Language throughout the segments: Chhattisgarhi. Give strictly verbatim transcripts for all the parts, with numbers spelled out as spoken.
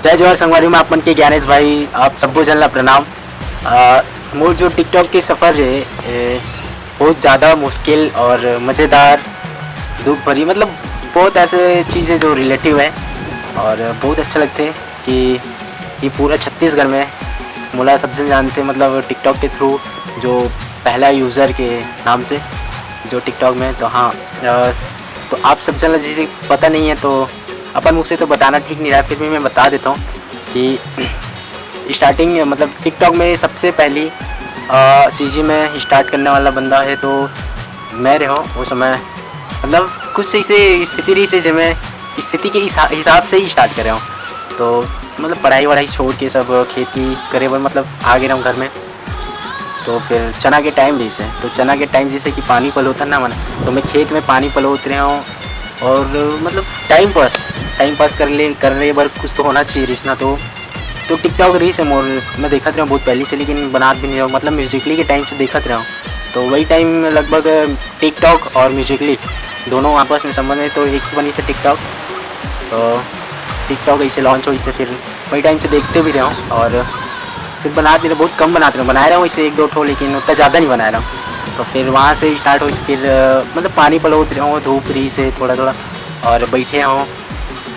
जय जोहार संगवारी, मैं आप मन के ज्ञानेश भाई, आप सब्बो झन ला प्रणाम। अ, मोर जो TikTok के सफर हे, ए, बहुत ज़्यादा मुश्किल और मज़ेदार, दुख भरी, मतलब बहुत ऐसे चीज़ हे जो relative हे और बहुत अच्छा लगथे कि ये पूरा छत्तीसगढ़ में मोला सब झन जानथे, मतलब TikTok के through जो पहला user के नाम से जो TikTok में। तो हाँ, अ, तो आप सब झन ला जैसे पता नहीं है तो अपन मुख से तो बताना ठीक नहीं रहा, फिर भी मैं बता देता हूँ कि starting मतलब TikTok में सबसे पहली, अ, CG में start करने वाला बंदा है तो मैं रहे हूँ उस समय। मतलब कुछ ऐसे स्थिति रही से, जब मैं स्थिति के हिसा-, हिसाब से ही start करे हूँ। तो मतलब पढ़ाई वढ़ाई छोड़ के सब खेती करे बर मतलब आ गए रहे हूँ घर में। तो फिर चना के टाइम रहिस हे, तो चना के टाइम जैसे कि पानी पलोथन ना मन, तो मैं खेत में पानी पलोत रहे हूँ और मतलब टाइम पास, टाइम पास कर ले, करने बर कुछ तो होना चाहिए रिस ना। तो तो TikTok रहिस हे मोर, मैं देखत रहे हूँ बहुत पहले से, लेकिन बनात भी नहीं रहे हूँ, मतलब Musically के टाइम से देखत रहे हूँ। तो वही टाइम लगभग TikTok और Musically दोनों आपस में संबंध है, तो एक ही बनी से TikTok। तो TikTok ऐसे launch होइस हे, फिर वही टाइम से देखते भी रहे हूँ और फिर बनात भी रहे, बहुत कम बनाते रहे, बनाए रहे हूँ इसे एक दो ठो, लेकिन उतना ज़्यादा नहीं बनाए रहे हूँ। तो फिर वहाँ से स्टार्ट होइस, फिर अ, मतलब पानी पलोत रहे हूँ, धूप रहिस हे थोड़ा थोड़ा और बैठे हूँ,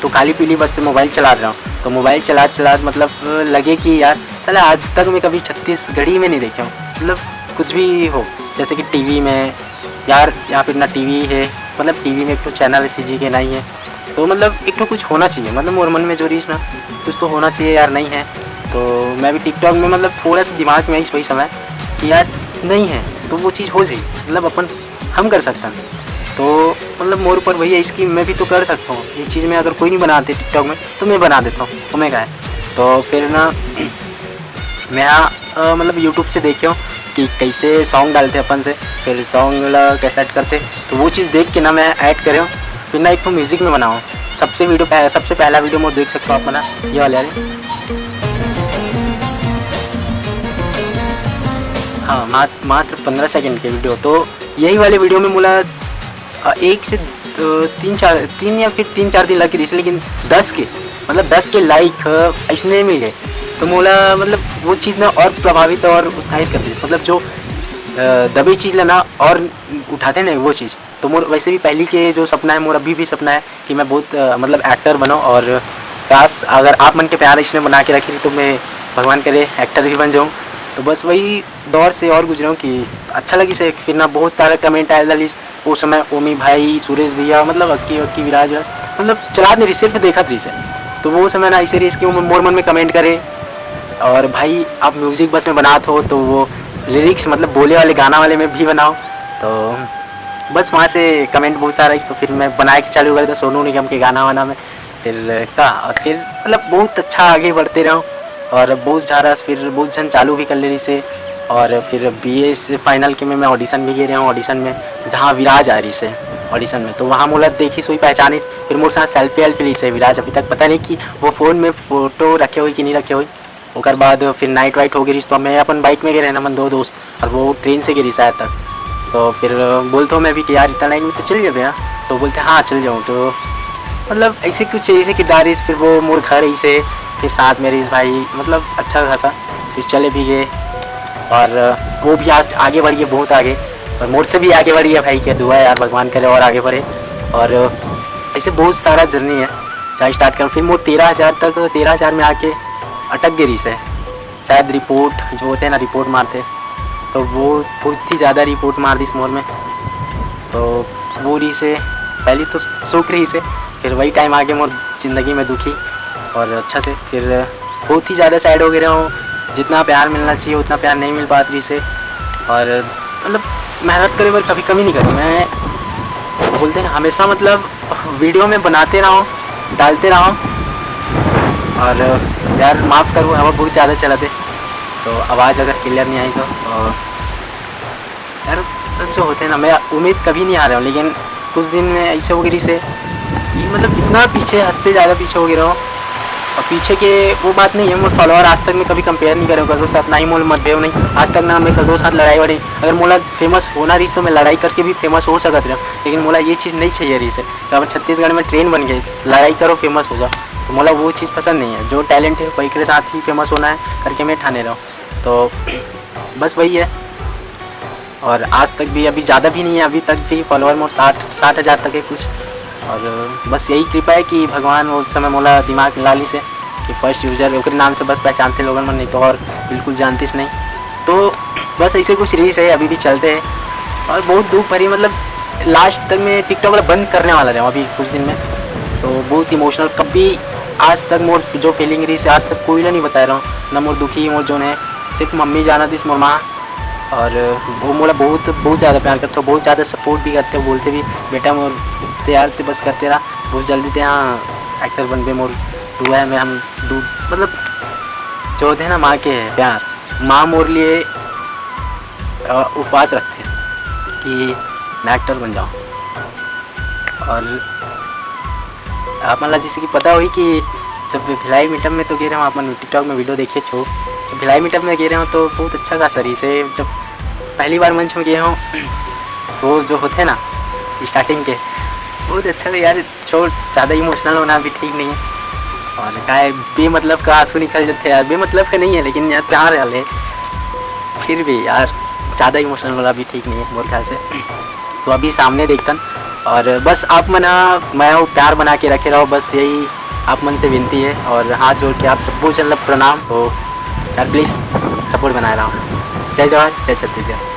तो काली पीली बस से मोबाइल चला रहे हूँ। तो मोबाइल चलात चलात मतलब लगे कि यार साला आज तक मैं कभी छत्तीसगढ़ी में नहीं देखे हूँ, मतलब कुछ भी हो, जैसे कि टीवी में, यार यहाँ पे ना टीवी है, मतलब टीवी में एक तो चैनल है सीजी के नहीं है, तो मतलब एक तो कुछ होना चाहिए, मतलब मोर मन में जो रहीस ना, कुछ तो होना चाहिए यार, नहीं है। तो मैं भी टिकटॉक में मतलब थोड़ा सा दिमाग में आई वही समय कि यार नहीं है तो वो चीज़ हो जाए, मतलब अपन हम कर सकते हैं। तो मतलब मोर ऊपर वही है इसकी, मैं भी तो कर सकता हूँ ये चीज़, मैं अगर कोई नहीं बनाते टिकटॉक में तो मैं बना देता हूँ, तो मैं क्या है। तो फिर ना मैं हाँ अ, मतलब यूट्यूब से देखे हूँ कि कैसे सॉन्ग डालते अपन से, फिर सॉन्ग ला कैसे ऐड करते, तो वो चीज़ देख के ना मैं ऐड करे हूँ। फिर ना एक तो म्यूजिक में बनाऊँ, सबसे वीडियो पह, सबसे पहला वीडियो मैं देख सकता हूँ अपना ये वाले, अरे हाँ, मा, मात्र पंद्रह सेकंड के वीडियो। तो यही वाले वीडियो में मोला अ, एक से अ, तीन चार, तीन या फिर तीन चार दिन लग रही, लेकिन दस के, मतलब दस के लाइक ऐसने मिल गए, तो मोला मतलब वो चीज़ ना और प्रभावित और उत्साहित कर दी, मतलब जो अ, दबे चीज़ ला ना और उठाते ना वो चीज़। तो मोर वैसे भी पहली के जो सपना है, मोर अभी भी सपना है कि मैं बहुत अ, मतलब एक्टर बनूँ, और काश अगर आप मन के प्यार इसने बना के रखी तो मैं भगवान करे एक्टर भी बन जाऊँ। तो बस वही दौर से और गुजरे हूँ कि अच्छा लगी से फिर ना बहुत सारा कमेंट आए डालिस। उस समय ओमी भाई, सुरेश भैया, मतलब अक्की वक्की, विराज, मतलब चला नहीं रही, सिर्फ देखत रही से। तो वो समय ना ऐसे रही कि वो मोर मन में कमेंट करे, और भाई आप म्यूजिक बस में बनात हो तो वो लिरिक्स मतलब बोले वाले गाना वाले में भी बनाओ। तो बस वहाँ से कमेंट बहुत सारा इस, तो फिर मैं बना के चालू कर दिया सोनू निगम के गाना वाना में। फिर का, और फिर मतलब बहुत अच्छा आगे बढ़ते रहो, और बहुत सारा फिर बहुत जन चालू भी कर ले रही से। और फिर बीए से फाइनल के में मैं ऑडिशन भी गे रहे हूँ, ऑडिशन में जहाँ विराज आ रही से ऑडिशन में, तो वहाँ मोला देखी सोई पहचानी, फिर मोर साथ सेल्फी वेल्फी ली से विराज। अभी तक पता नहीं कि वो फ़ोन में फ़ोटो रखे हुई कि नहीं रखे हुई। ओकर बाद फिर नाइट वाइट हो गई रही, तो मैं अपन बाइक में गे रहे ना, मन दो दोस्त, और वो ट्रेन से गे रही शायद तक। तो फिर बोलता हूँ मैं भी कि यार इतना लाइन में तो चल जाबे यार, तो बोलते हाँ चल जाऊँ। तो मतलब ऐसे कुछ ऐसे किरदार रहीस, फिर वो मोर घर ऐसे, फिर साथ में रहीस भाई, मतलब अच्छा खासा, फिर चले भी गए। और वो भी आज आगे बढ़ गए बहुत आगे, और मोर से भी आगे बढ़ गया भाई, क्या दुआ है यार, भगवान करे और आगे बढ़े। और ऐसे बहुत सारा जर्नी है, चाहे स्टार्ट करूँ। फिर मोर तेरह हज़ार तक, तेरह हज़ार में आके अटक गई रहीस है, शायद रिपोर्ट जो होते हैं ना, रिपोर्ट मारते, तो वो बहुत ही ज़्यादा रिपोर्ट मार दी मोर में। तो वो रहीस है, पहली तो सुख रहीस है, फिर वही टाइम आके मोर ज़िंदगी में दुखी और अच्छा से फिर बहुत ही ज़्यादा सैड हो गए रहे हूँ। जितना प्यार मिलना चाहिए उतना प्यार नहीं मिल पात रहीस है। और मतलब मेहनत करे बर कभी कमी नहीं करी। मैं बोलते हैं हमेशा मतलब वीडियो में बनाते रहो, डालते रहो। और यार माफ़ करो, हवा बहुत ज़्यादा चला थे, तो आवाज़ अगर क्लियर नहीं आई तो, तो यार जो होते हैं ना, मैं उम्मीद कभी नहीं आ रहा हूँ, लेकिन कुछ दिन में ऐसे हो गई से कि मतलब इतना पीछे, हद से ज़्यादा पीछे हो गया रहो। और पीछे के वो बात नहीं है, मोर फॉलोअर आज तक मैं कभी कंपेयर नहीं करूँ ककरो साथ, ना ही मोर मतभेद नहीं। आज तक ना मैं ककरो साथ लड़ाई वड़ाई, अगर मोला फेमस होना रही तो मैं लड़ाई करके भी फेमस हो सकत रहा, लेकिन मोला ये चीज़ नहीं चाहिए रही से। तो अब छत्तीसगढ़ में ट्रेंड बन गई, लड़ाई करो फेमस हो जाओ। तो मोला वो चीज़ पसंद नहीं है। जो टैलेंट है वही के साथ ही फेमस होना है करके मैं ठाने रहा हूँ। तो बस वही है। और आज तक भी, अभी ज़्यादा भी नहीं है, अभी तक भी फॉलोअर मोर साठ साठ हज़ार तक है कुछ। और बस यही कृपा है कि भगवान वो समय मोला दिमाग ला लिस हे कि फर्स्ट यूजर ओकरे नाम से बस पहचानते लोगन मन, नहीं तो और बिल्कुल जानतीस नहीं। तो बस ऐसे कुछ रील्स है, अभी भी चलते हैं। और बहुत दुख भरी, मतलब लास्ट तक मैं टिकटॉक वाला बंद करने वाला रहा हूँ अभी कुछ दिन में। तो बहुत इमोशनल, कभी आज तक मोर जो फीलिंग रहिस हे आज तक कोई ला नहीं बता रहा हूँ, ना मोर दुखी मोर जोन है, सिर्फ मम्मी जानत हे, मोर माँ। और वो मोला बहुत बहुत ज़्यादा प्यार करते हो, बहुत ज़्यादा सपोर्ट भी करते हो, बोलते भी, "बेटा मोर तैयार ते बस करते रहा, बहुत जल्दी ते यहाँ एक्टर बनबे मोर दुआ है।" मैं हम दू मतलब जो होते हैं ना माँ के प्यार, माँ मोर लिए अ, उपवास रखते हैं कि मैं एक्टर बन जाऊँ। और आप मन ला जैसे कि पता होही कि जब भिलाई मीटअप में तो गे रहे हूँ, आप मन टिकटॉक में वीडियो देखे छो, जब भिलाई मीटअप में गे रहे हूँ तो बहुत अच्छा खासा रहिस हे। जब पहली बार मंच में गे हूँ, वो जो होते ना स्टार्टिंग के, बहुत अच्छा लगे यार। छोड़, ज़्यादा इमोशनल होना भी ठीक नहीं है। और का है, बेमतलब का आंसू निकल जाते हैं यार, बेमतलब का नहीं है लेकिन यार प्यार वाले, फिर भी यार ज़्यादा इमोशनल होना भी ठीक नहीं है मोर ख्याल से। तो अभी सामने देखतन। और बस आप मन ह मैं वो प्यार बना के रखे रहो, बस यही आप मन से विनती है। और हाथ जोड़ के आप सबको चल प्रणाम। तो यार प्लीज़ सपोर्ट बनाए रहो। जय जोहार, जय छत्तीसगढ़।